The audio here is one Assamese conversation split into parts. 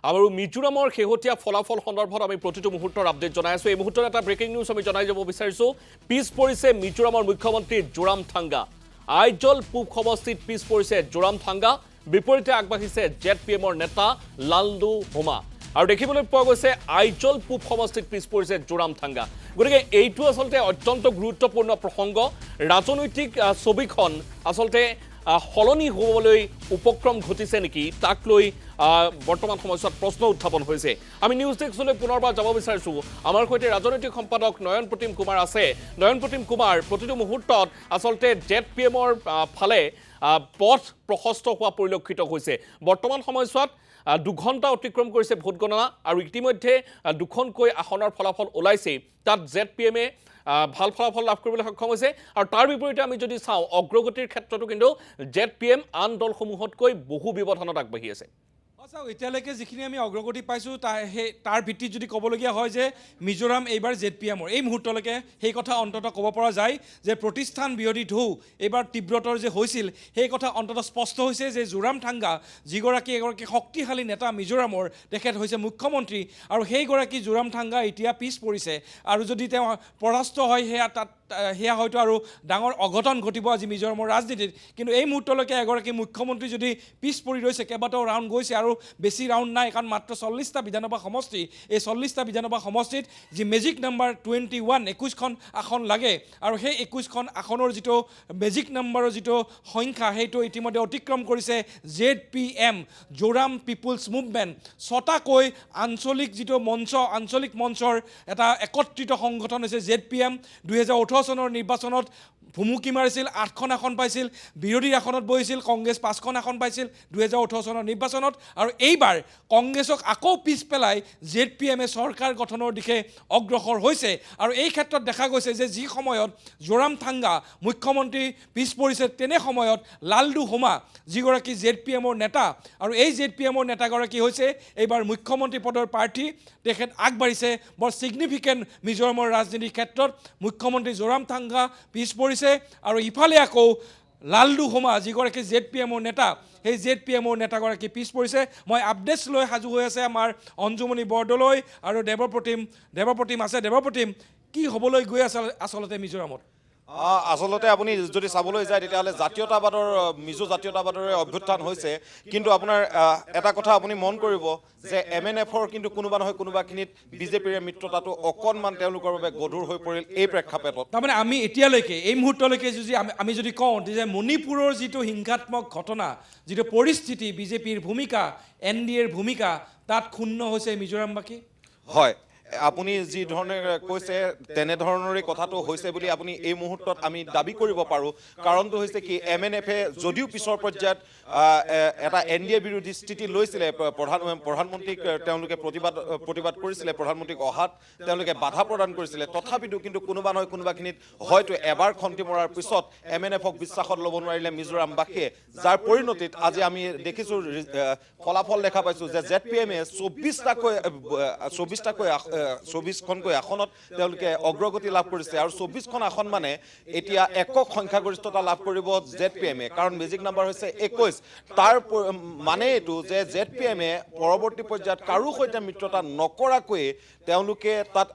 আৰু মিজোৰামৰ শেহতীয়া ফলাফল সন্দৰ্ভত আমি প্ৰতিটো মুহূৰ্তৰ আপডেট জনাই আছোঁ। এই মুহূৰ্তত এটা ব্ৰেকিং নিউজ আমি জনাই যাব বিচাৰিছোঁ। পিছ পৰিছে মিজোৰামৰ মুখ্যমন্ত্ৰী জোৰাম থাংগা। আইজল পূব সমষ্টিত পিছ পৰিছে জোৰাম থাংগা। বিপৰীতে আগবাঢ়িছে জেড পি এমৰ নেতা লালডু হোমা। আৰু দেখিবলৈ পোৱা গৈছে, আইজল পূব সমষ্টিত পিছ পৰিছে জোৰাম থাংগা। গতিকে এইটো আচলতে অত্যন্ত গুৰুত্বপূৰ্ণ প্ৰসংগ। ৰাজনৈতিক ছবিখন আচলতে সলনি হ'বলৈ উপক্ৰম ঘটিছে নেকি, তাক লৈ বৰ্তমান সময়ছোৱাত প্ৰশ্ন উত্থাপন হৈছে। আমি নিউজ ডেস্কলৈ পুনৰবাৰ যাব বিচাৰিছোঁ। আমাৰ সৈতে ৰাজনৈতিক সম্পাদক নয়ন প্ৰতিম কুমাৰ আছে। নয়ন প্ৰতিম কুমাৰ, প্ৰতিটো মুহূৰ্তত আচলতে জেড পি এমৰ ফালে পথ প্ৰশস্ত হোৱা পৰিলক্ষিত হৈছে। বৰ্তমান সময়ছোৱাত 2 ঘণ্টা অতিক্ৰম কৰিছে ভোট গণনা আৰু ইতিমধ্যে দুখনকৈ আসনৰ ফলাফল ওলাইছেই। তাত জেড পি এমে ভাল ফলাফল লাভ কৰিবলৈ সক্ষম হৈছে। আৰু তাৰ বিপৰীতে আমি যদি চাওঁ, অগ্ৰগতিৰ ক্ষেত্ৰতো কিন্তু জেড পি এম আন দলসমূহতকৈ বহু ব্যৱধানত আগবাঢ়ি আছে। হয়, চাওক, এতিয়ালৈকে যিখিনি আমি অগ্ৰগতি পাইছোঁ, তাৰ ভিত্তিত যদি ক'বলগীয়া হয় যে মিজোৰাম এইবাৰ জেড পি এমৰ, এই মুহূৰ্তলৈকে সেই কথা অন্ততঃ ক'ব পৰা যায় যে প্ৰতিষ্ঠান বিৰোধী ঢৌ এইবাৰ তীব্ৰতৰ যে হৈছিল, সেই কথা অন্ততঃ স্পষ্ট হৈছে যে জোৰাম থাংগা যিগৰাকী এগৰাকী শক্তিশালী নেতা মিজোৰামৰ, তেখেত হৈছে মুখ্যমন্ত্ৰী আৰু সেইগৰাকী জোৰাম থাংগা এতিয়া পিছ পৰিছে। আৰু যদি তেওঁ পৰাস্ত হয়, সেয়া হয়তো আৰু ডাঙৰ অঘটন ঘটিব আজি মিজোৰামৰ ৰাজনীতিত। কিন্তু এই মুহূৰ্তলৈকে এগৰাকী মুখ্যমন্ত্ৰী যদি পিছ পৰি ৰৈছে, কেইবাটাও ৰাউণ্ড গৈছে আৰু বেছি ৰাউণ্ড নাই, কাৰণ মাত্ৰ 40টা বিধানসভা সমষ্টি। এই 40টা বিধানসভা সমষ্টিত যি মেজিক নাম্বাৰ 21, 21খন আসন লাগে আৰু সেই 21খন আসনৰ যিটো মেজিক নাম্বাৰৰ যিটো সংখ্যা, সেইটো ইতিমধ্যে অতিক্ৰম কৰিছে Z P M, Zoram people's movement. ছটাকৈ আঞ্চলিক যিটো মঞ্চ, আঞ্চলিক মঞ্চৰ এটা একত্ৰিত সংগঠন হৈছে জেড পি এম। 2018 চনৰ নিৰ্বাচনত ভুমুকি মাৰিছিল, আঠখন আসন পাইছিল, বিৰোধীৰ আসনত বহিছিল। কংগ্ৰেছ পাঁচখন আসন পাইছিল 2018 চনৰ নিৰ্বাচনত। আৰু এইবাৰ কংগ্ৰেছক আকৌ পিছ পেলাই জেড পি এমে চৰকাৰ গঠনৰ দিশে অগ্ৰসৰ হৈছে। আৰু এই ক্ষেত্ৰত দেখা গৈছে যে যি সময়ত জোৰাম থাংগা মুখ্যমন্ত্ৰী পিছ পৰিছে, তেনে সময়ত লালডু হোমা যিগৰাকী জেড পি এমৰ নেতা আৰু এই জেড পি এমৰ নেতাগৰাকী হৈছে এইবাৰ মুখ্যমন্ত্ৰী পদৰ প্ৰাৰ্থী, তেখেত আগবাঢ়িছে বৰ ছিগনিফিকেণ্ট মিজোৰামৰ ৰাজনীতিৰ ক্ষেত্ৰত। মুখ্যমন্ত্ৰী জোৰাম থাংগা পিছ পৰিছে আৰু ইফালে আকৌ লালডু হোমা যিগৰাকী জেড পি এমৰ নেতা, সেই জেড পি এমৰ নেতাগৰাকী পিছ পৰিছে। মই আপডেটছ লৈ সাজু হৈ আছে আমাৰ অঞ্জুমণি বৰদলৈ আৰু দেৱপ্ৰতিম। দেৱপ্ৰতিম আছে। দেৱপ্ৰতিম, কি হ'বলৈ গৈ আছে আচলতে মিজোৰামত? আচলতে আপুনি যদি চাবলৈ যায়, তেতিয়াহ'লে জাতীয়তাবাদৰ মিজো জাতীয়তাবাদৰে অভ্যুত্থান হৈছে। কিন্তু আপোনাৰ এটা কথা আপুনি মন কৰিব যে এম এন এফৰ কিন্তু কোনোবা নহয় কোনোবাখিনিত বিজেপিৰে মিত্ৰতাটো অকণমান তেওঁলোকৰ বাবে গধুৰ হৈ পৰিল এই প্ৰেক্ষাপটত। তাৰমানে আমি এতিয়ালৈকে, এই মুহূৰ্তলৈকে যদি আমি যদি কওঁ যে মণিপুৰৰ যিটো হিংসাত্মক ঘটনা, যিটো পৰিস্থিতি, বিজেপিৰ ভূমিকা, এন ডি এৰ ভূমিকা, তাত ক্ষুণ্ণ হৈছে মিজোৰামবাসী। হয়, আপুনি যি ধৰণে কৈছে, তেনেধৰণৰে কথাটো হৈছে বুলি আপুনি এই মুহূৰ্তত আমি দাবী কৰিব পাৰোঁ। কাৰণটো হৈছে কি, এম এন এফে যদিও পিছৰ পৰ্যায়ত এটা এন ডি এ বিৰোধী স্থিতি লৈছিলে, প্ৰধানমন্ত্ৰীক তেওঁলোকে প্ৰতিবাদ প্ৰতিবাদ কৰিছিলে, প্ৰধানমন্ত্ৰীক অহাত তেওঁলোকে বাধা প্ৰদান কৰিছিলে, তথাপিতো কিন্তু কোনোবা নহয় কোনোবাখিনিত হয়তো এবাৰ খন্তি মৰাৰ পিছত এম এন এফক বিশ্বাসত ল'ব নোৱাৰিলে মিজোৰামবাসীয়ে, যাৰ পৰিণতিত আজি আমি দেখিছোঁ, ফলাফল দেখা পাইছোঁ যে জেড পি এমে 24খনকৈ আসনত তেওঁলোকে অগ্ৰগতি লাভ কৰিছে। আৰু 24খন আসন মানে এতিয়া একক সংখ্যাগৰিষ্ঠতা লাভ কৰিব জেড পি এমে, কাৰণ মেজিক নাম্বাৰ হৈছে 21। তাৰ মানে এইটো যে জেড পি এমে পৰৱৰ্তী পৰ্যায়ত কাৰো সৈতে মিত্ৰতা নকৰাকৈয়ে তেওঁলোকে তাত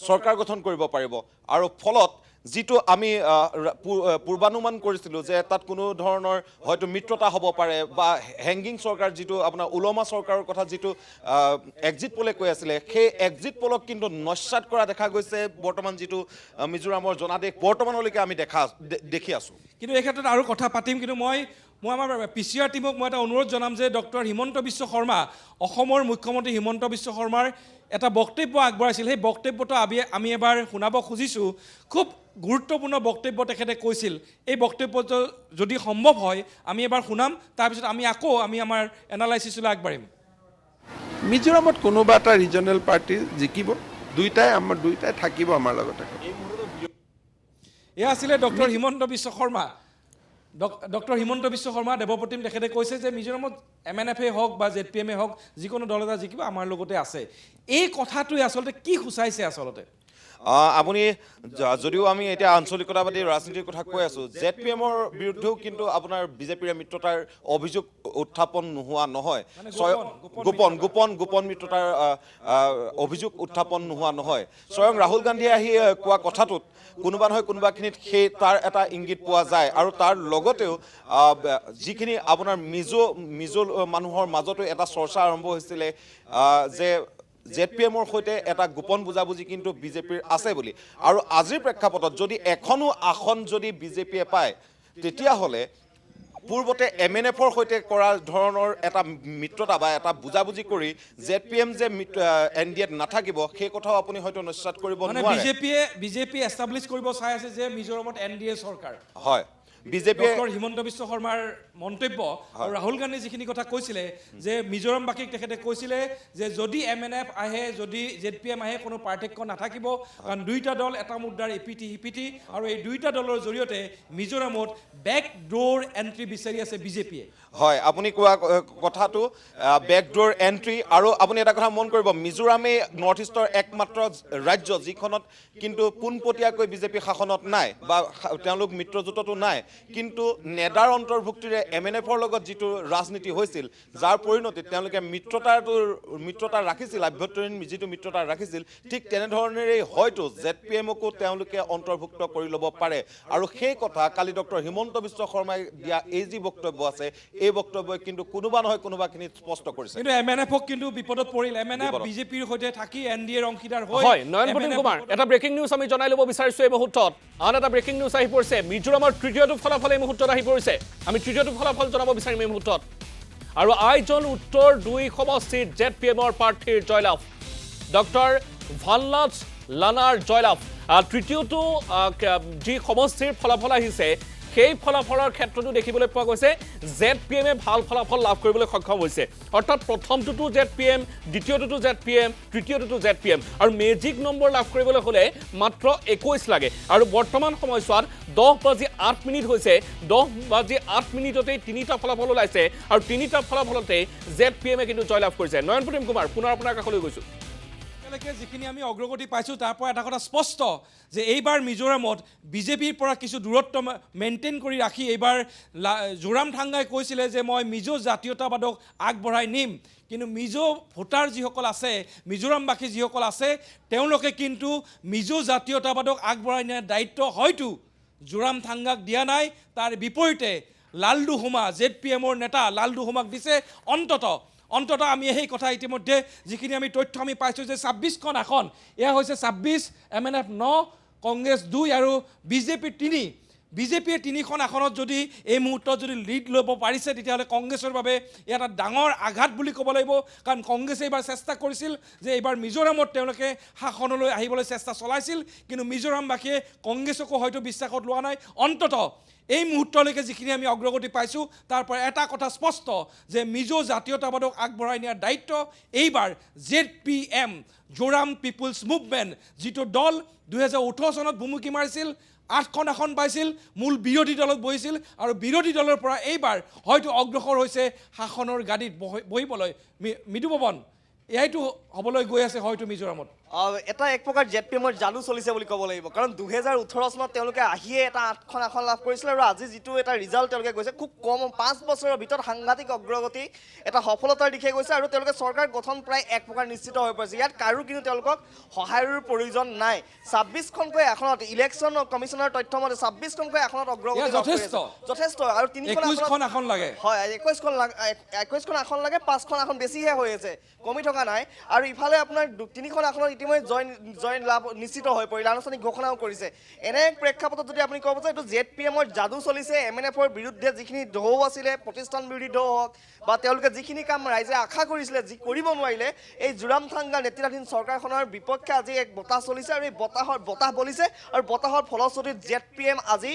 চৰকাৰ গঠন কৰিব পাৰিব। আৰু ফলত যিটো আমি পূৰ্বানুমান কৰিছিলোঁ যে তাত কোনো ধৰণৰ হয়তো মিত্ৰতা হ'ব পাৰে বা হেংগিং চৰকাৰ, যিটো আপোনাৰ ওলমা চৰকাৰৰ কথা যিটো এক্সিট পলে কৈ আছিলে, সেই এক্সিট পলক কিন্তু নস্যাৎ কৰা দেখা গৈছে। বৰ্তমান যিটো মিজোৰামৰ জনাদেশ বৰ্তমানলৈকে আমি দেখি আছোঁ। কিন্তু এই ক্ষেত্ৰত আৰু কথা পাতিম। কিন্তু মই মই আমাৰ পি চি আৰ টীমক মই এটা অনুৰোধ জনাম যে ডক্টৰ হিমন্ত বিশ্ব শৰ্মা, অসমৰ মুখ্যমন্ত্ৰী হিমন্ত বিশ্ব শৰ্মাৰ এটা বক্তব্য আগবঢ়াইছিল। সেই বক্তব্যটো আমি এবাৰ শুনাব খুজিছোঁ। খুব গুৰুত্বপূৰ্ণ বক্তব্য তেখেতে কৈছিল। এই বক্তব্যটো যদি সম্ভৱ হয়, আমি এবাৰ শুনাম। তাৰপিছত আমি আকৌ আমাৰ এনালাইচিছলৈ আগবাঢ়িম। মিজোৰামত কোনোবা এটা ৰিজনেল পাৰ্টি জিকিব। দুইটাই আমাৰ দুইটাই থাকিব আমাৰ লগতে। এয়া আছিলে ডক্টৰ হিমন্ত বিশ্ব শৰ্মা। ডক্টৰ হিমন্ত বিশ্ব শৰ্মা, দেৱপ্ৰতিম, তেখেতে কৈছে যে মিজোৰামত এম এন এফে হওক বা জেড পি এমে হওক, যিকোনো দল এটা জিকিব, আমাৰ লগতে আছে। এই কথাটোৱে আচলতে কি সূচাইছে আচলতে? আপুনি যদিও আমি এতিয়া আঞ্চলিকতাবাদী ৰাজনীতিৰ কথা কৈ আছোঁ, জেড পি এমৰ বিৰুদ্ধেও কিন্তু আপোনাৰ বিজেপিৰে মিত্ৰতাৰ অভিযোগ উত্থাপন নোহোৱা নহয়। গোপন গোপন গোপন মিত্ৰতাৰ অভিযোগ উত্থাপন নোহোৱা নহয়। স্বয়ং ৰাহুল গান্ধীয়ে আহি কোৱা কথাটোত কোনোবা নহয় কোনোবাখিনিত সেই তাৰ এটা ইংগিত পোৱা যায়। আৰু তাৰ লগতেও যিখিনি আপোনাৰ মিজো মিজো মানুহৰ মাজতো এটা চৰ্চা আৰম্ভ হৈছিলে যে জেড পি এমৰ সৈতে এটা গোপন বুজাবুজি কিন্তু বিজেপিৰ আছে বুলি। আৰু আজিৰ প্ৰেক্ষাপটত যদি এখনো আসন যদি বিজেপিয়ে পায়, তেতিয়াহ'লে পূৰ্বতে এম এন এফৰ সৈতে কৰা ধৰণৰ এটা মিত্ৰতা বা এটা বুজাবুজি কৰি জেড পি এম যে এন ডি এত নাথাকিব, সেই কথাও আপুনি হয়তো নিশ্চিত কৰিব মানে নোৱাৰে। বিজেপিয়ে এষ্টাব্লিছ কৰিব চাই আছে যে মিজোৰামত এন ডি এ চৰকাৰ। হয়, বিজেপিয়ে ডক্টৰ হিমন্ত বিশ্ব শৰ্মাৰ মন্তব্য আৰু ৰাহুল গান্ধীয়ে যিখিনি কথা কৈছিলে যে মিজোৰামবাসীক তেখেতে কৈছিলে যে যদি এম এন এফ আহে, যদি জেড পি এম আহে, কোনো পাৰ্থক্য নাথাকিব, কাৰণ দুয়োটা দল এটা মুদ্ৰাৰ ইপিঠি সিপিঠি, আৰু এই দুয়োটা দলৰ জৰিয়তে মিজোৰামত বেক ড'ৰ এণ্ট্ৰি বিচাৰি আছে বিজেপিয়ে। হয়, আপুনি কোৱা কথাটো বেকড'ৰ এণ্ট্ৰি। আৰু আপুনি এটা কথা মন কৰিব, মিজোৰামেই নৰ্থ ইষ্টৰ একমাত্ৰ ৰাজ্য যিখনত কিন্তু পোনপটীয়াকৈ বিজেপি শাসনত নাই বা তেওঁলোক মিত্ৰজোঁটতো নাই, কিন্তু নেডাৰ অন্তৰ্ভুক্তিৰে এম এন এফৰ লগত যিটো ৰাজনীতি হৈছিল, যাৰ পৰিণতিত তেওঁলোকে মিত্ৰতা ৰাখিছিল, আভ্যন্তৰীণ যিটো মিত্ৰতা ৰাখিছিল, ঠিক তেনেধৰণেৰেই হয়তো জেড পি এমকো তেওঁলোকে অন্তৰ্ভুক্ত কৰি ল'ব পাৰে। আৰু সেই কথা কালি ডক্টৰ হিমন্ত বিশ্ব শৰ্মাই দিয়া এই যি বক্তব্য আছে, এই বক্তব্যই কিন্তু কোনোবা নহয় কোনোবাখিনিত স্পষ্ট কৰিছে। কিন্তু এম এন এফক কিন্তু বিপদত পৰিল। এম এন এফ বিপদত। বিজেপিৰ সৈতে থাকি এন ডি এৰ অংশীদাৰ হৈ হয়, Nayan M N Pratim F Kumar, এটা ব্ৰেকিং নিউজ আমি জনাই ল'ব বিচাৰিছো এই মুহূৰ্তত। আন এটা ব্ৰেকিং নিউজ আহি পৰিছে, মিজোৰামৰ তৃতীয়টো ফলাফল এই মুহূৰ্তত আহি পৰিছে। আমি তৃতীয়টো ফলাফল জনাব বিচাৰিম এই মুহূৰ্তত। আৰু আইজল উত্তৰ 2 সমষ্টিত জেড পি এমৰ প্ৰাৰ্থীৰ জয়লাভ, ডক্টৰ ভালনাথ লানাৰ জয়লাভ। তৃতীয়টো যি সমষ্টিৰ ফলাফল আহিছে, সেই ফলাফলৰ ক্ষেত্ৰতো দেখিবলৈ পোৱা গৈছে জেড পি এমে ভাল ফলাফল লাভ কৰিবলৈ সক্ষম হৈছে। অৰ্থাৎ প্ৰথমটোতো জেড পি এম, দ্বিতীয়টোতো জেড পি এম, তৃতীয়টোতো জেড পি এম, আৰু মেজিক নম্বৰ লাভ কৰিবলৈ হ'লে মাত্ৰ 21 লাগে। আৰু বৰ্তমান সময়ছোৱাত 10:08 হৈছে, 10:08 তিনিটা ফলাফল ওলাইছে আৰু তিনিটা ফলাফলতেই জেড পি এমে কিন্তু জয়লাভ কৰিছে। নয়ন প্ৰতিম কুমাৰ, পুনৰ আপোনাৰ কাষলৈ গৈছোঁ। এতিয়ালৈকে যিখিনি আমি অগ্ৰগতি পাইছোঁ, তাৰ পৰা এটা কথা স্পষ্ট যে এইবাৰ মিজোৰামত বিজেপিৰ পৰা কিছু দূৰত্ব মেইনটেইন কৰি ৰাখি এইবাৰ জোৰামথাংগাই কৈছিলে যে মই মিজো জাতীয়তাবাদক আগবঢ়াই নিম, কিন্তু মিজো ভোটাৰ যিসকল আছে, মিজোৰামবাসী যিসকল আছে, তেওঁলোকে কিন্তু মিজো জাতীয়তাবাদক আগবঢ়াই নিয়াৰ দায়িত্ব হয়তো জোৰামথাংগাক দিয়া নাই। তাৰ বিপৰীতে লালডু হোমা, জেড পি এমৰ নেতা লালডু হোমাক দিছে। অন্ততঃ আমি সেই কথা ইতিমধ্যে যিখিনি আমি তথ্য আমি পাইছোঁ যে 26খন আসন, এয়া হৈছে 26, এম এন এফ 9, কংগ্ৰেছ 2 আৰু বিজেপি 3। বিজেপিয়ে 3খন আসনত যদি এই মুহূৰ্তত যদি লিড ল'ব পাৰিছে, তেতিয়াহ'লে কংগ্ৰেছৰ বাবে এয়া এটা ডাঙৰ আঘাত বুলি ক'ব লাগিব। কাৰণ কংগ্ৰেছে এইবাৰ চেষ্টা কৰিছিল যে এইবাৰ মিজোৰামত তেওঁলোকে শাসনলৈ আহিবলৈ চেষ্টা চলাইছিল, কিন্তু মিজোৰামবাসীয়ে কংগ্ৰেছকো হয়তো বিশ্বাসত লোৱা নাই। অন্ততঃ এই মুহূৰ্তলৈকে যিখিনি আমি অগ্ৰগতি পাইছোঁ, তাৰ পৰা এটা কথা স্পষ্ট যে মিজো জাতীয়তাবাদক আগবঢ়াই নিয়াৰ দায়িত্ব এইবাৰ Z P M, Zoram people's movement, যিটো দল 2018 চনত ভুমুকি মাৰিছিল, 8খন আসন পাইছিল, মূল বিৰোধী দলত বহিছিল, আৰু বিৰোধী দলৰ পৰা এইবাৰ হয়তো অগ্ৰসৰ হৈছে শাসনৰ গাদীত বহিবলৈ। মৃদুপৱন, এয়াইতো হ'বলৈ গৈ আছে হয়তো মিজোৰামত। এটা এক প্ৰকাৰ জেড পি এমৰ যাদু চলিছে বুলি ক'ব লাগিব। কাৰণ 2018 চনত তেওঁলোকে আহিয়ে এটা 8খন আসন লাভ কৰিছিলে আৰু আজি যিটো এটা ৰিজাল্ট তেওঁলোকে গৈছে, খুব কম 5 বছৰৰ ভিতৰত সাংঘাতিক অগ্ৰগতি, এটা সফলতাৰ দিশে গৈছে আৰু তেওঁলোকে চৰকাৰ গঠন প্ৰায় এক প্ৰকাৰ নিশ্চিত হৈ পৰিছে। ইয়াত কাৰো কিন্তু তেওঁলোকক সহায়ৰ প্ৰয়োজন নাই। 26খনকৈ আসনত ইলেকশ্যন কমিশ্যনৰ তথ্য মতে 26খনকৈ আসনত অগ্ৰগতি এয়া লাভ কৰি যথেষ্ট। আছে। যথেষ্ট। আৰু তিনিখন আসনত 21খন আসন লাগে। হয়, 21খন আসন লাগে, 5খন আসন বেছিহে হৈ আছে, কমি থকা নাই। আৰু ইফালে আপোনাৰ 3খন আসনত ইতিমধ্যে জয় লাভ নিশ্চিত হৈ পৰিল, আনুষ্ঠানিক ঘোষণাও কৰিছে। এনে এক প্ৰেক্ষাপটত যদি আপুনি ক'ব যে এইটো জেড পি এমৰ যাদু চলিছে, এম এন এফৰ বিৰুদ্ধে যিখিনি ঢৌ আছিলে, প্ৰতিষ্ঠান বিৰোধী ঢৌ হওক বা তেওঁলোকে যিখিনি কাম ৰাইজে আশা কৰিছিলে যি কৰিব নোৱাৰিলে, এই জোৰামথাংগা নেতৃত্বাধীন চৰকাৰখনৰ বিপক্ষে আজি এক বতাহ চলিছে আৰু এই বতাহ বলিছে আৰু বতাহৰ ফলশ্ৰুতিত জেড পি এম আজি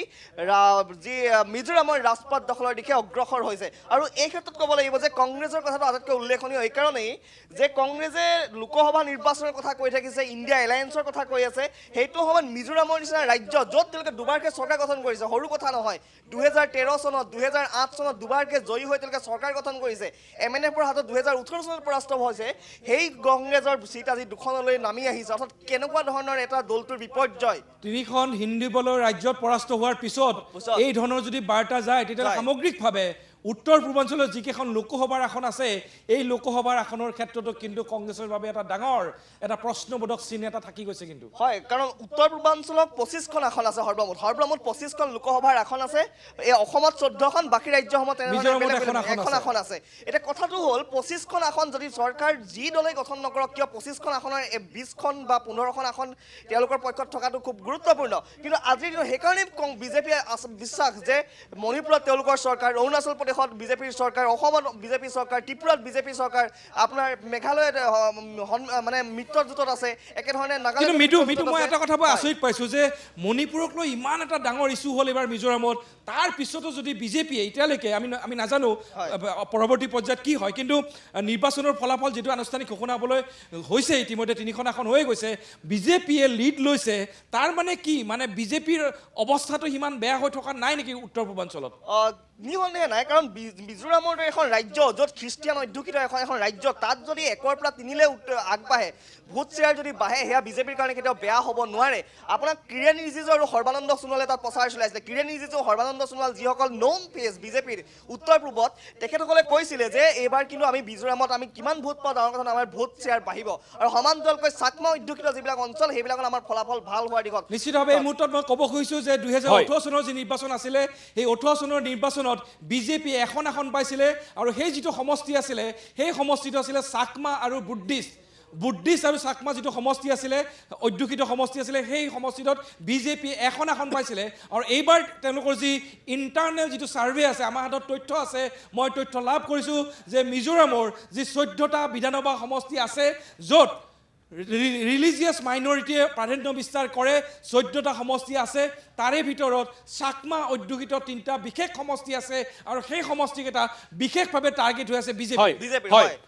যি মিজোৰামৰ ৰাজপাট দখলৰ দিশে অগ্ৰসৰ হৈছে। আৰু এই ক্ষেত্ৰত ক'ব লাগিব যে কংগ্ৰেছৰ কথাটো আটাইতকৈ উল্লেখনীয় এইকাৰণেই যে কংগ্ৰেছে লোকসভা নিৰ্বাচনৰ কথা কৈ থাকিছে, ইণ্ডিয়া এলায়েন্সৰ কথা কৈ আছে, সেইটো সময়ত মিজোৰামৰ নিচিনা ৰাজ্য য'ত তেওঁলোকে দুবাৰকৈ চৰকাৰ গঠন কৰিছে, সৰু কথা নহয়, 2013 চনত, 2008 চনত দুবাৰকৈ জয়ী হৈ তেওঁলোকে চৰকাৰ গঠন কৰিছে। এমএনএফৰ হাতত 2018 চনত পৰাস্ত হৈছে, সেই কংগ্ৰেছৰ চিট আজি দুখনলৈ নামি আহিছে। অৰ্থাৎ কেনেকুৱা ধৰণৰ এটা দলটোৰ বিপৰ্যয়। তিনিখন হিন্দী বলৰ ৰাজ্যত পৰাস্ত হোৱাৰ পিছত এই ধৰণৰ যদি বাৰ্তা যায়, তেতিয়াহ'লে সামগ্ৰিকভাৱে উত্তৰ পূৰ্বাঞ্চলৰ যিকেইখন লোকসভাৰ আসন আছে, এই লোকসভাৰ আসনৰ ক্ষেত্ৰতো কিন্তু কংগ্ৰেছৰ বাবে এটা ডাঙৰ এটা প্ৰশ্নবোধক চিন এটা থাকি গৈছে কিন্তু। হয়, কাৰণ উত্তৰ পূৰ্বাঞ্চলত 25খন আসন আছে, সৰ্বমুঠ 25খন লোকসভাৰ আসন আছে। এই অসমত 14খন, বাকী ৰাজ্যসমূহত তেনেধৰণে মিজোৰামত বেলেগ এখন বেলেগ আসন এখন আছে। আসন আছে। এতিয়া কথাটো হ'ল, 25খন আসন যদি চৰকাৰ যি দলে গঠন নকৰক কিয়, 25খন আসনৰ 20খন বা 15খন আসন তেওঁলোকৰ পক্ষত থকাটো খুব গুৰুত্বপূৰ্ণ। কিন্তু আজিৰ দিনত সেইকাৰণেই বিজেপিয়ে বিশ্বাস যে মণিপুৰত তেওঁলোকৰ চৰকাৰ, অৰুণাচল প্ৰদেশত বিজেপিৰ চৰকাৰ, অসমত বিজেপি চৰকাৰ, ত্ৰিপুৰাত বিজেপি চৰকাৰ, আপোনাৰ মেঘালয়ত মানে মিত্ৰজোঁটত আছে, একেধৰণে কিন্তু নাগালেণ্ডত মৃদু, মিত্ৰজোঁটত মৃদু, মই আছে। এটা কথা মই আচৰিত পাইছো যে মণিপুৰক লৈ ইমান এটা ডাঙৰ ইছ্যু হ'ল এইবাৰ মিজোৰামত, তাৰ পিছতো যদি বিজেপিয়ে এতিয়ালৈকে আমি নাজানো পৰৱৰ্তী পৰ্যায়ত কি হয়, কিন্তু নিৰ্বাচনৰ ফলাফল যিটো আনুষ্ঠানিক ঘোষণা হ'বলৈ হৈছে, ইতিমধ্যে তিনিখন আসন হৈ গৈছে, বিজেপিয়ে লিড লৈছে, তাৰ মানে কি? মানে বিজেপিৰ অৱস্থাটো সিমান বেয়া হৈ থকা নাই নেকি উত্তৰ পূৰ্বাঞ্চলত? নিঃসন্দেহে নাই, কাৰণ মিজোৰামৰ দৰে এখন ৰাজ্য য'ত খ্ৰীষ্টিয়ান অধ্যুষিত এখন ৰাজ্য, তাত যদি একৰ পৰা তিনিলৈ আগবাঢ়ে, ভোট শ্বেয়াৰ যদি বাঢ়ে, সেয়া বিজেপিৰ কাৰণে কেতিয়াও বেয়া হ'ব নোৱাৰে। আপোনাক কিৰেণ ৰিজিজু আৰু সৰ্বানন্দ সোণোৱালে তাত প্ৰচাৰ চলাইছিলে। কিৰেণ ৰিজিজু, সৰ্বানন্দ সোণোৱাল যিসকল ন'ন ফেচ বিজেপিৰ উত্তৰ পূবত, তেখেতসকলে কৈছিলে যে এইবাৰ কিন্তু আমি মিজোৰামত আমি কিমান ভোট পাওঁ ডাঙৰ কথা নহয়, আমাৰ ভোট শ্বেয়াৰ বাঢ়িব। আৰু সমান্তৰালকৈ চাকমা অধ্যুষিত যিবিলাক অঞ্চল, সেইবিলাকত আমাৰ ফলাফল ভাল হোৱাৰ দিশত। নিশ্চিতভাৱে এই মুহূৰ্তত মই ক'ব খুজিছোঁ যে 2018 চনৰ যি নিৰ্বাচন আছিলে, সেই 18 চনৰ নিৰ্বাচনত বিজেপিয়ে এখন আসন পাইছিলে আৰু সেই যিটো সমষ্টি আছিলে, সেই সমষ্টিটো আছিলে চাকমা আৰু বুদ্ধিষ্ট। বুদ্ধিষ্ট আৰু চাকমা যিটো সমষ্টি আছিলে, অধ্যুষিত সমষ্টি আছিলে, সেই সমষ্টিটোত বিজেপিয়ে এখন আসন পাইছিলে। আৰু এইবাৰ তেওঁলোকৰ যি ইণ্টাৰনেল যিটো ছাৰ্ভে আছে, আমাৰ হাতত তথ্য আছে, মই তথ্য লাভ কৰিছোঁ যে মিজোৰামৰ যি 14টা বিধানসভা সমষ্টি আছে, য'ত ৰিলিজিয়াছ মাইনৰিটিয়ে প্ৰাধান্য বিস্তাৰ কৰে, 14টা সমষ্টি আছে, তাৰে ভিতৰত চাকমা অধ্যুষিত তিনিটা বিশেষ সমষ্টি আছে আৰু সেই সমষ্টিকেইটা বিশেষভাৱে টাৰ্গেট হৈ আছে বিজেপি। হয়, বিজেপিৰ, হয়। হয়।